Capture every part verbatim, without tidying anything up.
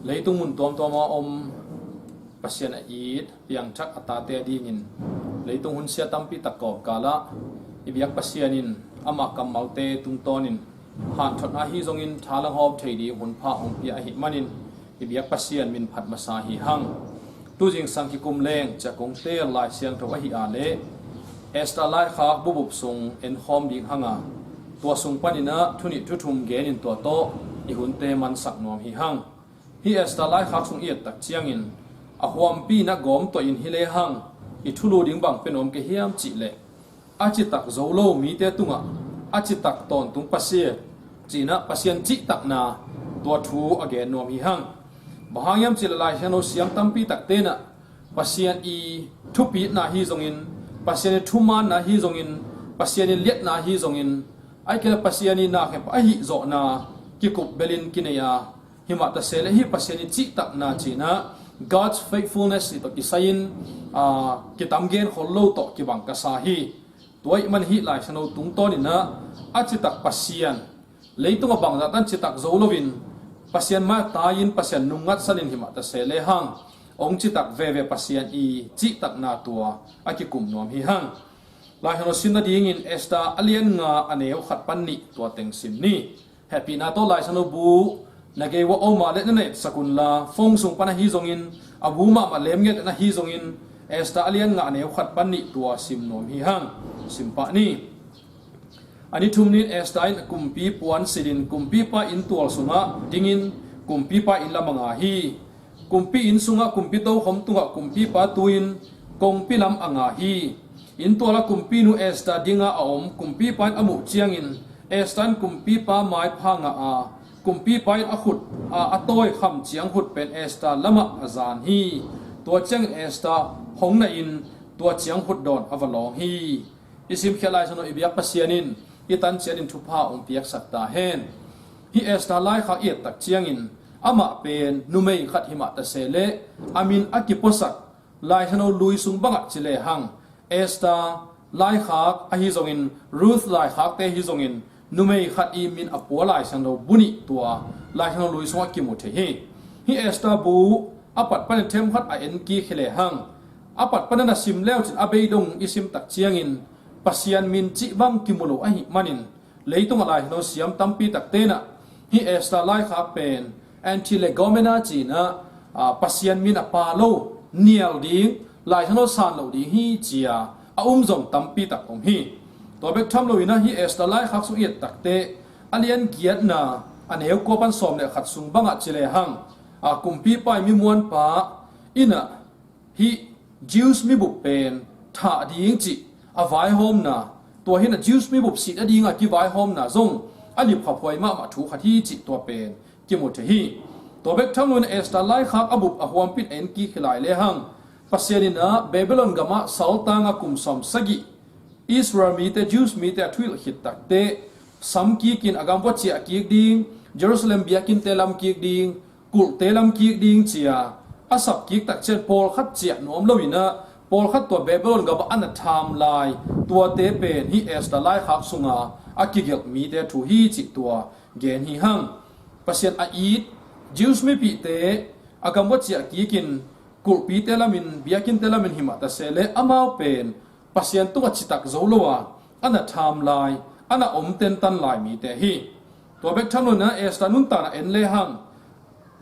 Leitung mun tuamtuam a om Pasian a it piangthak a tate a dingin leitung hun sia tampi tak kawmkal ah i biak Pasian in amah kammalte tungtawnin hanthotna ahi zongin thalang hawm thei ding hun pha hong pia ahih manin i biak Pasian min phat masa hi hang. Tuzingsang kikum leng ciah kong teel Lai Siangtho ahi a leh Esther laikhak bubup sung enkhawm ding hang a, tua sung panin ah thunih thuthum genin tua tawh i hunte mansak nuam hi hang. Hih Esther laikhak sung i et tak ciangin a huampi in ah gawm tuahin hi lehang i thulu ding bang pen om kei hiam cih leh, a citak zo lo mite tungah a citak tawntung Pasian, ci-in ah Pasian cihtakna tua thu a gen nuam hi hang. Bang hang hiam cih leh Lai Siangtho siam tampi takte in ah Pasian i thupitna hi zongin, Pasian i thumaanna hi zongin, Pasian i liatna hi zongin, ahih kei leh Pasian i na khempeuh a hihzawhna kikup belin kinei a, himah ta se leh hih Pasian i cihtakna, ci-in ah God's faithfulness cih tawh kisai-in, aa, kitam gen khol lo tawh kibang ka sa hi. Tua ahih man hih Lai Siangtho tungtawnin ah a citak Pasian, leitung a bangzah tan citak zo loin Pasian mai-ah tai-in Pasian nung ngatsanin himah ta se lehang hong citak veve Pasian i cihtakna tua a kikum nuam hi hang. Lai Siangtho sim nadingin Esther a lian nga a neu khat pan nih tua teng sim ni. Hehpihna tawh Lai Siangtho bu na gei uah om a leh na etsak un la, phone sung pan ahi zongin, a bu mahmah lemnget na ahi zongin, Esther a lian nga a neu khat pan nih tua sim nuam hi hang. Sim pah ni. A ni thum ni-in Esther in kumpi puan silhin kumpipa inntual sungah dingin kumpipa inn lam a nga hi. Kumpi inn sungah kumpi tokhom tungah kumpipa tu-in kongpi lam a nga hi. Inntual ah kumpinu Esther dinga a om kumpipa in a muh ciangin Esther in kumpipa maipha ngah a, kumpipa in a khut a, a tawi kham ciang khut pen Esther lamah a zan hi. Tua ciangin Esther hong nahin tua ciang khut dawn a va lawng hi. I simkhiat Lai Siangtho i biak Pasian in i tan ciatin thupha hong piaksak ta hen. Hih Esther laikhak i et tak ciangin amah pen numei khat himah ta se leh a min a kipuasak Lai Siangtho lui sung bangah ci lehang Esther laikhak ahi zongin, Ruth laikhakte ahi zongin, numei khat i min a pua Lai Siangtho bu nih tua Lai Siangtho lui sungah kimu thei hi. Hih Esther bu a pat panin themkhat a en kik hi lehang, a pat panin a sim leucin a beidong i sim tak ciangin Pasian min cih bang kimu lo ahih manin leitung a Lai Siangtho siam tampi takte in ah hih Esther laikhak pen Anti-Legomena ci-in ah, aa, Pasian min a pha lo, nial ding, Lai Siangtho san lo ding hi ci-a a um zong tampi tak om hi. Tua bek tham loin ah hih Esther laikhak sung i et takteh a lian giatna a neu kua pan sawm le khat sung bangah ci lehang, aa, kumpipa i mi muanpa in ah hih Jews mibup pen thah ding cih a vaihawmna, tua hi-in ah Jews mibup sih nadinga kivaihawmna zong a lipkhaphuai mahmah thu khat hi cih tua pen kimu thei hi. Tua bek tham loin Esther laikhak a bup a huampi in en kik hi lai lehang, Pasian in ah Babylon gamah saltanga kum sawm sagih Israel mite, Jews mite a thuhilh khit takteh sam kikin a gam vua ciah kik ding, Jerusalem biakinnte lam kik ding, kulhte lam kik ding ci-a a sap kik tak ciang pawlkhat ciah nuam loin ah pawlkhat tua Babylon gamah a na tham lai, tuate pen hih Esther laikhak sunga a kigelh mite thu hi cih tua gen hi hang. Pasian a it Jews mipihte a gam vua ciah kikin kulhpite lamin, biakinnte lamin himah ta se leh amau pen Pasian tungah citak zo lo a, a na tham lai, a na om tentan lai mite hi. Tua bek tham loin ah Esther nuntakna en lehang,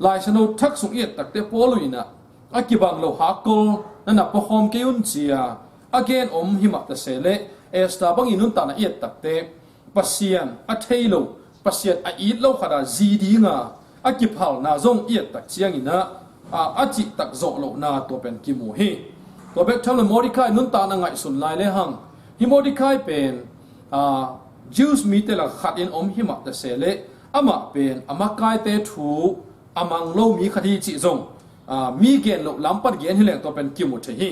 Lai Siangtho thak sung i et takteh Paul in ah a kibang lo hakkol na na puakhawm kei un ci-a a gen om himah ta se leh Esther bangin nuntakna i et takteh Pasian a thei lo, Pasian a it lo khat a zi dinga a kiphalna zong i et tak ciangin ah, a, a cihtak zawh lohna tua pen kimu hi. Tua bek tham loin Mordecai nuntakna ngaihsun lai lehang, hih Mordecai pen, aa, Jews mite lak khatin om himah ta se leh amah pen a makaite thu a mang lo mi khat hi cih zong, aa, mi gen loh lam pan gen hi leng tua pen kimu thei hi.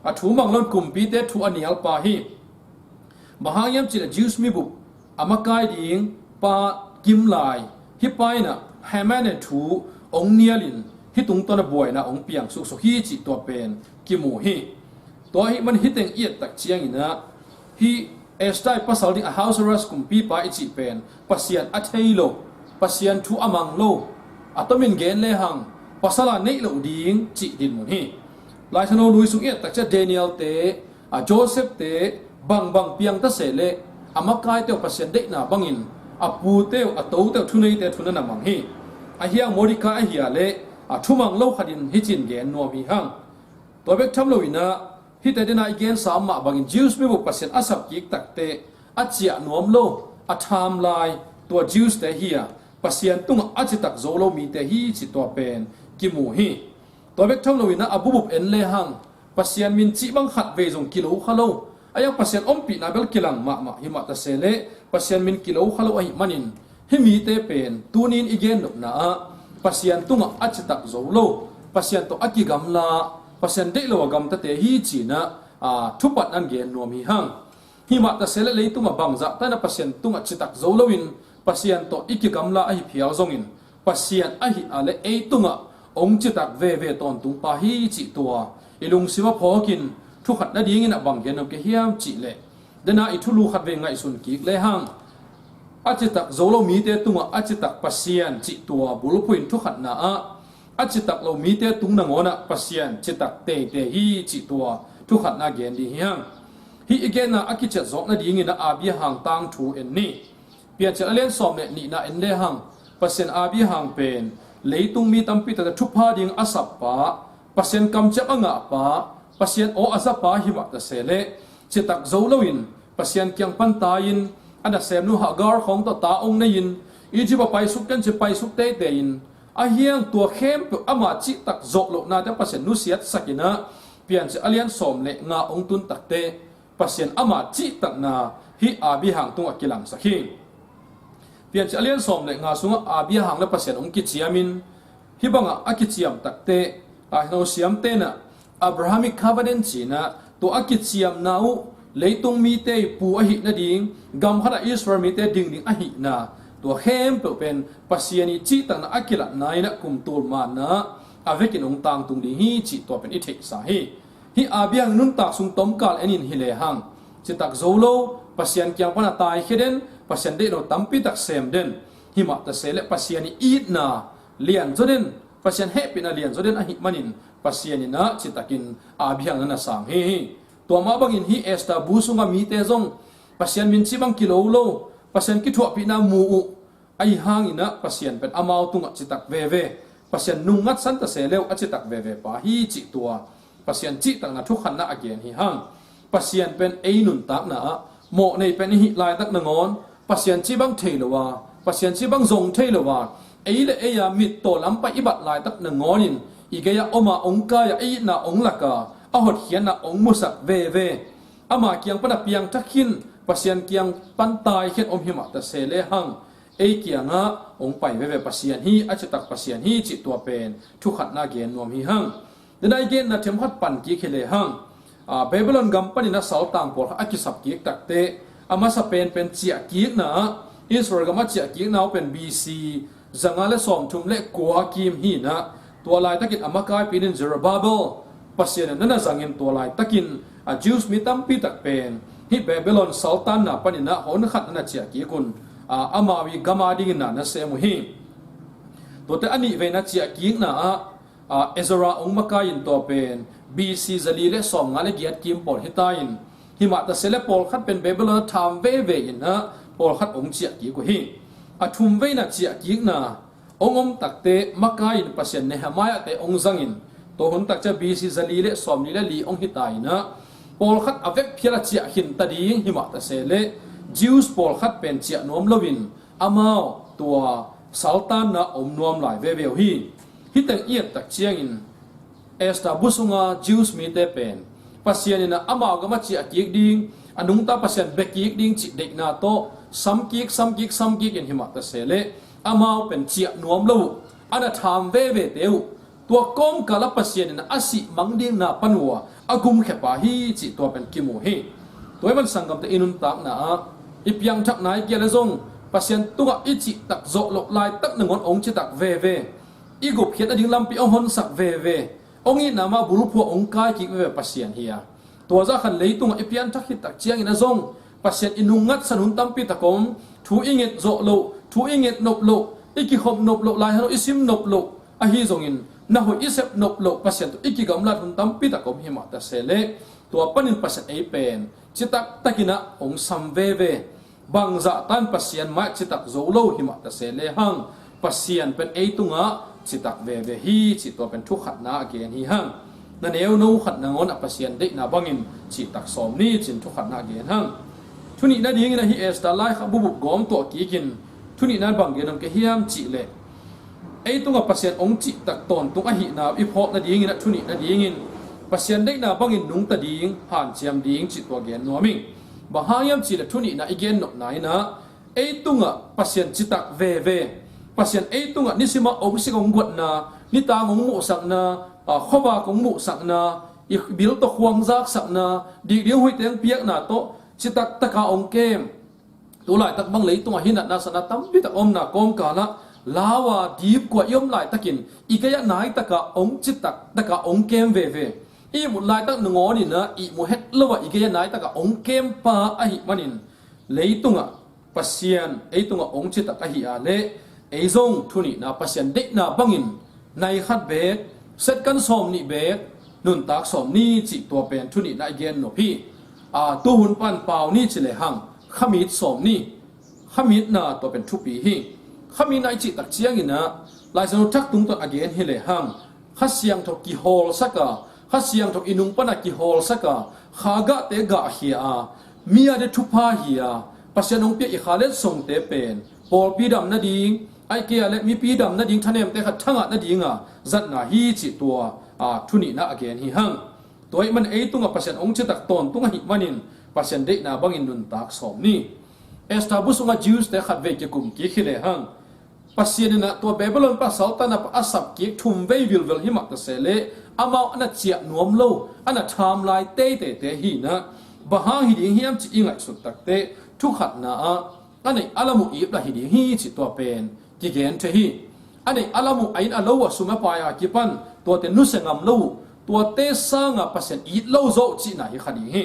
A thu mang loin kumpite thu a nialpa hi. Bang hang hiam cih leh Jews mibup a makai ding pa kim lai, hih pa in ah Haman in thu hong nialin hih tungtawn a buaina hong piang suksuk hi cih tua pen kimu hi. Tua ahih man hih teng i et tak ciangin ah hih Esther i pasal ding Ahasuerus kumpipa i cih pen Pasian a thei lo, Pasian thu a mang lo, a tomin gen lehang pasal a neih loh ding cih dinmun hi. Lai Siangtho lui sung i et tak ciang Daniel te, a Joseph te, bangbang piang ta seh leh a makaite uh Pasian deihna bangin a pute uh, a tote uh, thuneite uh thu na na mang hi. Ahi hang Mordecai ahi a leh a thumang lo khatin hih ci-in gen nuam hi hang. Tua bek tham loin ah hihte dena i gensa mah bangin Jews mibup Pasian a sap kik takte a ciah nuam lo, a tham lai, tua Jews te hi a, Pasian tungah a citak zo lo mite hi cih tua pen kimu hi. Tua bek tham loin ah a bubup en lehang Pasian min cih bang khatvei zong kilo kha lo. Ahi hang Pasian ompihna bel kilang mahmah hi mah ta seh leh Pasian min kilo kha lo ahih manin hih mite pen tuni-in i gennopna ah Pasian tungah a citak zo lo, Pasian tawh a kigamla, Pasian deih lo a gamtate hi ci-in ah, a, thupatna-in gen nuam hi hang. Hi mah ta seh leh leitungah bangzah takin ah Pasian tungah citak zo loin Pasian tawh i kigamla ahi phial zongin Pasian ahi a leh ei tungah hong citak veve tawntungpa hi cih tua i lungsim ah phawkin thukhat nadingin ah bang gen nuam ka hiam cih leh, dena i thulu khatvei ngaihsun kik lehang a citak zo lo mite tungah a citak Pasian cih tua bulphuh in thukhatna ah a citak lo mite tung nangawn ah Pasian citak teitei hi cih tua thukhatna gen ding hi hang. Hih i genna a kiciat zawk nadingin ah Abraham tangthu en ni. Piancil a lian sawm le nihna en lehang Pasian Abraham pen leitung mi tampi takte thupha ding a sappa, Pasian kamciam a ngahpa, Pasian aw a zapa hi mah ta seh leh citak zo loin Pasian kiang pan tai-in a nasemnu Hagar khawng tawh ta hong nei-in Egypt ah paisuk ken ci-in paisuk teitei in, ahi hang tua khempeuh ama cihtak zawh lohnate Pasian nusiatsak in ah Piancil a lian sawm le nga hong tun takte Pasian ama cihtakna hih Abraham tungah kilangsak hi. Piancil a lian sawm le nga sungah Abraham le Pasian hong kiciamin hih bangah a kiciam takte, a, no siamte in ah Abrahamic covenant ci-in ah tua a kiciamna uh leitung mite ii pu ahih nading, gam khatah Israel mite ding ding ahihna, tua khempeuh pen Pasian ii cihtakna a kilatna in ah kum tul manna a vekin hong tangtung ding hi cih tua pen i theihsa hi. Hih Abraham nuntak sung tomkal en in hi lehang citak zo lo, Pasian kiang pan a taikhia den, Pasian deih lo tampi tak sem den, hi mah ta seh leh Pasian ii itna lianzaw den, Pasian hehpihna lianzaw den ahih manin Pasian in ah citakin Abraham na na sang hi hi. Tua mah bangin hih Esther bu sungah mite zong Pasian min cih bang kilo lo, Pasian kithuahpihna mu uh, ahi hangin ah Pasian pen amau tungah citak veve, Pasian nungngatsan ta se leh a citak veve pa hi cih tua Pasian cihtakna thukhatna a gen hi hang. Pasian pen ei nuntakna ah mawhnei pen i hih laitak nangawn Pasian cih bang thei lo a, Pasian cih bang zong thei lo a, ei le ei a mittaw lampai i bat laitak nangawnin i gei-ah om a, hong kai a, ei itna hong lak a, a hotkhiatna hong musak veve, ama kiang pan a piangthak khin, Pasian kiang pan taikhia in om hi mah ta se lehang ei kiangah hong pai veve Pasian hi, a citak Pasian hi cih tua pen thukhatna gen nuam hi hang. Dena i genna themkhat pan kik hi lehang, a, Babylon gam panin a saltang pawlkhat a kisap kik takte a masa penpen ciahkikna ah, Israel gam a ciahkikna uh pen B C zanga le sawmthum le kua kim hi in ah, tua laitakin a makaipi in Zerubbabel, Pasian in na na zangin tua laitakin a Jews mi tampi tak pen hih Babylon saltanna panin ah hon khat na na ciahkik un, a, amau ii gam a dingin na na sem uh hi. Tuate a nihveina ciahkikna ah, a, Ezra hong makai in tua pen B C zali le sawmnga le giat kim pawl hi ta in, hi mah ta se leh pawlkhat pen Babylon a tham veve in ah pawlkhat hong ciahkik uh hi. A thumveina ciahkikna hong om takte makai in Pasian Nehemiah te hong zangin, tua hun tak ciang B C zali le sawmli le li hong hi ta in ah, pawlkhat a vekphial a ciah khin ta ding hi mah ta se leh Jews pawlkhat pen ciah nuam loin amau tua saltanna om nuam lai veve uh hi. Hih teng i et tak ciangin Esther bu sunga Jews mite pen Pasian in ah amau gam a ciahkik ding, a nungta Pasian biakik ding cih deihna tawh samkik, samkik, samkik in hi mah ta se leh amau pen ciah nuam lo uh, a na tham vevete uh, tua kawmkal ah Pasian in a sih mang ding na pan uh a gumkhia pa hi cih tua pen kimu hi. Tua ahih man sanggamte i nuntakna ah, i piangthakna i kia le zong Pasian tungah i cihtak zawh loh laitak nangawn hong citak veve, i gupkhiat nading lampi hong honsak veve, hong itna mah bulphuh hong kai kik veve Pasian hi a, tua zah khan leitungah i pianthak khit tak ciangin a zong Pasian i nungngatsan hun tampi tak om, thu i nget zawh loh, thu i nget nop loh, i kikhop nop loh, Lai Siangtho i sim nop loh ahi zongin Na hoih i sep nop loh Pasian tawh i kigamlat hun tampi tak om hi mah ta se leh, tua panin Pasian ei pen citak takin ah hong sam veve. Bangzah tan Pasian mai citak zo lo hi mah ta se lehang, Pasian pen ei tungah citak veve hi cih tua pen thukhatna a gen hi hang. Na neuno khat nangawn ah Pasian deihna bangin citak sawm ni cin thukhatna a gen hang. Thunihna dingin ahi Esther lai kha bubup gawm tuah kikin thunihna bang gen om kei hiam cih leh, ei tungah Pasian hong cihtak tawntung ahihna i phawk nadingin ah thunihna dingin Pasian deihna bangin nungta ding, hanciam ding cih tua gen nuam ing. Bang hang hiam cih leh thunihna i gen nopna in ah ei tungah Pasian citak veve, Pasian ei tungah nisimah hong sik hong guatna, nitang hong muhsakna, a, khuavak hong muhsakna, i bil tawh khuang zaksakna, dik ding huih teng piakna tawh citak taka hong kem. Tu laitak bang leitungah hi natna satna tampi tak omna kawmkalah lau a dipkua i om laitakin i gei-ah naitakah hong citak takah hong kem veve. I ihmut laitak nangawn in ah ihmu het lo ah i gei-ah naitakah hong kempa ahih manin, leitungah Pasian ei tungah hong citak ahi a leh, ei zong thunihna Pasian deihna bangin nai khat beek, second sawm nih beek, nuntak sawm ni cih tua pen thunihna i gen nop hi. A, tuhun pan pau ni ci lehang khamit sawm ni, khamitna tua pen thupi hi. Khamitna i cihtak ciangin ah Lai Siangtho thak tungtawn a gen hi lehang, Kha Siangtho kihawlsak a, Kha Siangtho i nung pana kihawlsak a, kha gahte gahkhia a, mi ate thupha hi a, Pasian hong pia i kha letsongte pen pawlpi dam nading, ahih kei a leh mipi dam nading, thanemte khat thangah nadinga zatna hi cih tua, a, thunihna a gen hi hang. Tua ahih man ei tungah Pasian hong citak tawntung ahih manin Pasian deihna bangin nuntak sawm ni. Esther bu sungah Jews-te khat vei kikum kik hi lehang, Pasian in ah tua Babylon pasal tan a sap kik thum vei vilvel hi mah ta se leh, amau a na ciah nuam lo, a na tham lai teiteite hi in ah, bang hang hi ding hiam cih i ngaihsut takteh, thukhatna ah a neih a lam uh ip lah hi ding hi cih tua pen kigen thei hi. A neih a lam uh a inn a lo uh a sum a pai a kipan tuate nusia ngam lo uh, tuate sanga Pasian it lo zaw uh cihna hi kha ding hi.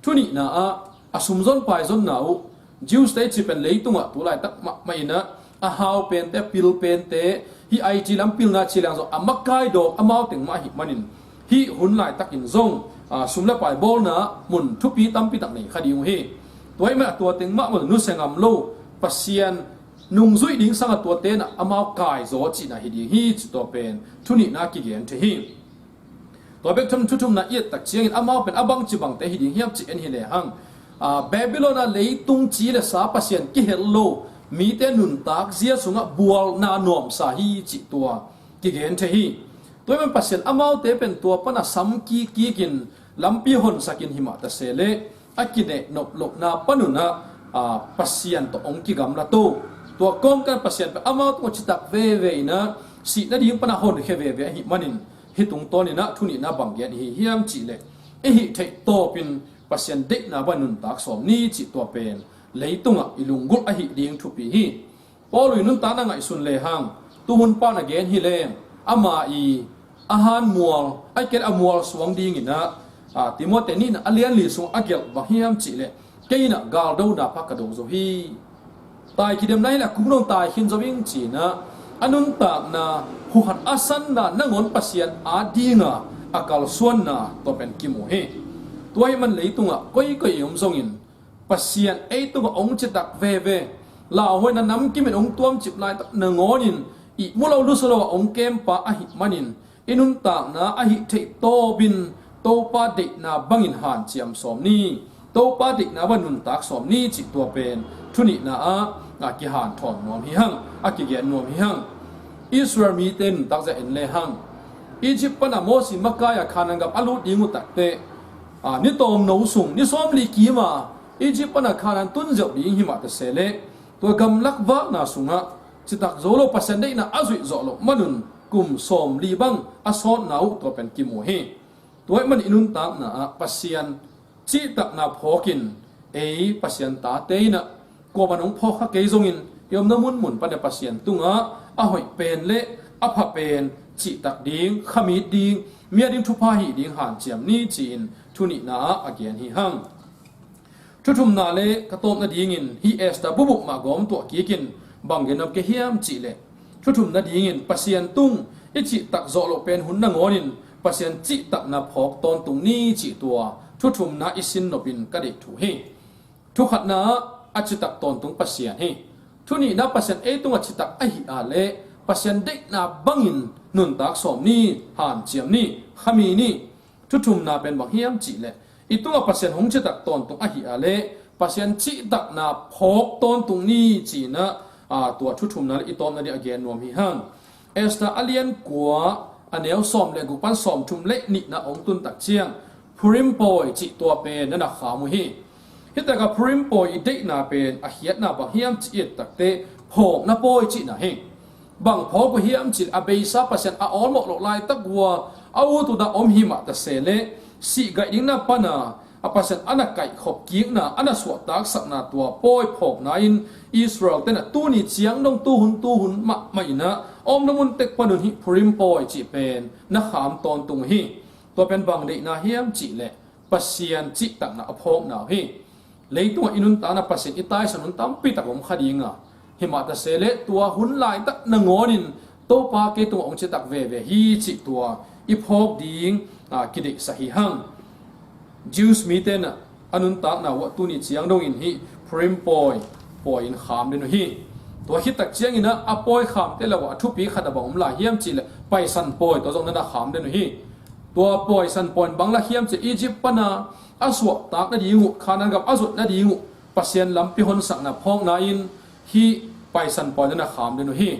Thunihna ah a sumzon paizonna uh, Jews-te cih pen leitungah tu laitak mahmah in ah a hau pente, a pil pente, hih I T lam pilna ci leng zong a makai dawk amau teng mah ahih manin, hih hun laitakin zong, a, sum le pai bawlna mun thupi tampi tak nei kha ding uh hi. Tua ahih man a tua teng mah mun nusia ngam lo, Pasian nungzuih ding sanga tuate in ah amau kaizaw cihna hi ding hi cih tua pen thunihna kigen thei hi. Tua bek tham thu thumna i et tak ciangin amau pen a bangci bangte hi ding hiam cih en hi lehang, a, Babylon a leitung ci le sa Pasian kihel lo mite nuntak zia sungah bualna nuamsa hi cih tua kigen thei hi. Tua ahih man Pasian amaute pen tua pana sam kikkikin lampi honsakin hi mah ta se leh, a kineh nop lohna panun ah, a, Pasian tawh hong kigamla to. Tua kawmkal Pasian pen amau tungah citak veve in ah sih nading pana honkhia veve ahih manin, hih tungtawnin ah thunihna bang gen i hi hiam cih leh, i hih theih tawpin Pasian deihna bang nuntak sawm ni cih tua pen leitungah i lunggulh ahih ding thupi hi. Paul i nuntakna ngaihsun lehang, tuhun pan a gen hi leng, ama i a han mual, ahih kei leh a mual suang dingin ah, a, Timoti nihna a lian li sung a gelh bang hiam cih leh, kei in ah galdona pha ka do zo hi. Tai kidemna hi leh a kung dong tai khin zo ing ci-in ah, a nuntakna, huhhat a sanna nangawn Pasian adinga a kalsuanna tua pen kimu hi. Tua ahih man leitungah koikoi i om zongin, Pasian ei tungah hong citak veve, lauhuaina namkimin hong tuamcip laitak nangawnin ihmu lo lusu lo ah hong kempa ahih manin, i nuntakna a hih theih tawpin Topa deihna bangin hanciam sawm ni, Topa deihna bang nuntak sawm ni cih tua pen thunihna ah, a, kihanthawn nuam hi hang, a kigen nuam hi hang. Israel mite nuntak zia en lehang, Egypt pana Mosi makai-a Khanaan gam a lut ding uh takteh, a, ni tawmno sung, ni sawmli kima Egypt pana Khanaan tun ziau ding hi mah ta se leh, tua gamlak vakna sungah citak zo lo, Pasian deihna a zuih zawh loh manun kum sawmli bang a sawtna uh tua pen kimu hi. Tua ahih man i nuntakna ah Pasian cihtakna phawkin, ei Pasian tate in ah kuaman hong phawk kha kei zongin, i omna munmun pan ah Pasian tungah a hoih pen le a pha pen cihtak ding, khamit ding, mi a ding thupha hih ding hanciam ni ci-in thunihna ah a gen hi hang. Thuthumna le ka tawpna dingin hih Esther bubup mah gawm tuah kikin bang gen nuam ka hiam cih leh, thuthumna dingin Pasian tung i cihtak zawh loh pen hun nangawnin Pasian cihtakna phawk tawntung ni cih tua thu thumna i sin nopin ka deih thu hi. Thu khatna ah a citak tawntung Pasian hi. Thu nihna Pasian ei tungah citak ahi ah leh Pasian deihna bangin nuntak sawm ni, hanciam ni, khami ni. Thu thumna pen bang hiam cih leh i tungah Pasian hong citak tawntung ahi ah leh Pasian cihtakna phawk tawntung ni ci-in ah, aa, tua thu thumna le i tawpna ding a gen nuam hi hang. Esther a lian kua a neu sawm le guk pan sawm thum le nihna hong tun tak ciang Purim pawi cih tua pen na na kham uh hi. Hih takah Purim pawi i deihna pen a khiatna bang hiam cih i et takteh phawkna pawi cihna hi. Bang phawk uh hiam cih leh a beisa Pasian a awlmawh loh laitak uh a ut uh dah om hi mah ta se leh sih gaih dingna pana a Pasian a na kaihkhop kikna, a na suahtaksakna tua pawi phawkna in Israel ten ah tuni ciang dong tuhun tuhun mahmah in ah a omna mun tek panun hih Purim pawi cih pen na kham tawntung uh hi. Tua pen bang deihna hiam cih leh Pasian cihtakna a phawkna uh hi. Leitungah i nuntakna Pasian i taisan hun tampi tak om kha ding a, hi mah ta se leh tua hun laitak nangawnin Topa kei tungah hong citak veve hi cih tua i phawk ding, aa, kideihsak hi hang. Jews mite in ah a nuntakna uh ah tuni ciang dongin hih Purim pawi pawi in kham den uh hi. Tua khit tak ciangin ah a pawi khamte lo ah a thupi khat a bang om lai hiam cih leh Paisan pawi tua zong na na kham den uh hi. Tua Paisan pawi in bang lak hiam cih leh Egypt pana a suahtak nading uh, Khanaan gam a zot nading uh Pasian lampi honsakna phawkna in hih Paisan pawi na na kham den uh hi.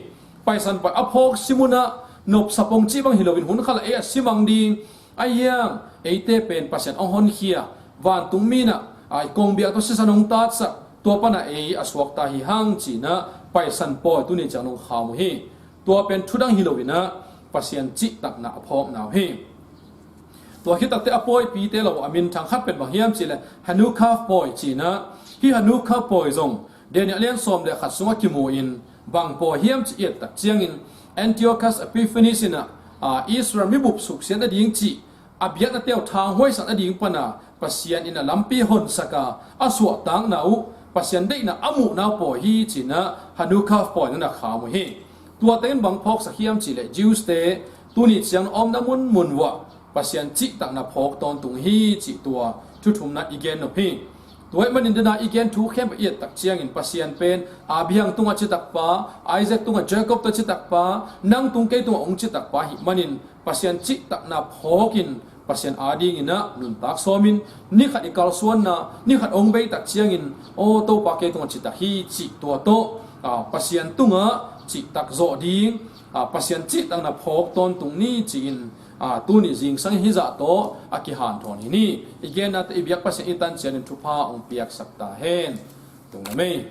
Paisan pawi a phawk sim un ah nopsa pong cih bang hi loin hun khat ah ei a simang ding, a hiang eite pen Pasian hong honkhia, vantung mi in ah, aa, kongbiak tawh sisan hong tatsak, tua pan ah ei a suakta hi hang ci-in ah Paisan pawi tuni ciang hong kham uh hi. Tua pen thu dang hi loin ah Pasian cihtakna a phawkna uh hi. Tua khit takteh a pawipite lo a minthang khat pen bang hiam cih leh Hanukkah pawi ci-in ah, hih Hanukkah pawi zong Daniel a lian sawm le khat sungah kimu in bang pawi hiam cih i et tak ciangin Antiochus Epiphanes in ah, aa, Israel mibup suksiat nading cih a biaknate uh thanghuaisak nading pana Pasian in a lampi honsak a, a suahtakna uh, Pasian deihna a muhna uh pawi hi ci-in ah Hanukkah pawi na na kham uh hi. Tua teng in bang phawksak hiam cih leh Jews te tuni ciang a omna munmun uh ah Pasian cihtakna phawk tawntung hi cih tua thu thumna i gen nop hi. Tua ahih manin dena i gen thu khempeuh i et tak ciangin Pasian pen Abraham tungah citak pa, Isaac tungah, Jacob tungah citak pa, nang tung kei tungah hong citak pa ahih manin Pasian cihtakna phawkin Pasian adingin ah nuntak sawmin, ni khat i kalsuanna, ni khat hong bei tak ciangin, aw, Topa kei tungah citak hi cih tua tawh, aa, Pasian tungah cihtak zawh ding, aa, Pasian cihtakna phawk tawntung ni ci-in, aa, tuni zingsang hih zah tawh a kihanthawn hi ni. I genna tawh i biak Pasian i tan cianin thupha hong piaksak ta hen. Tung lam ei.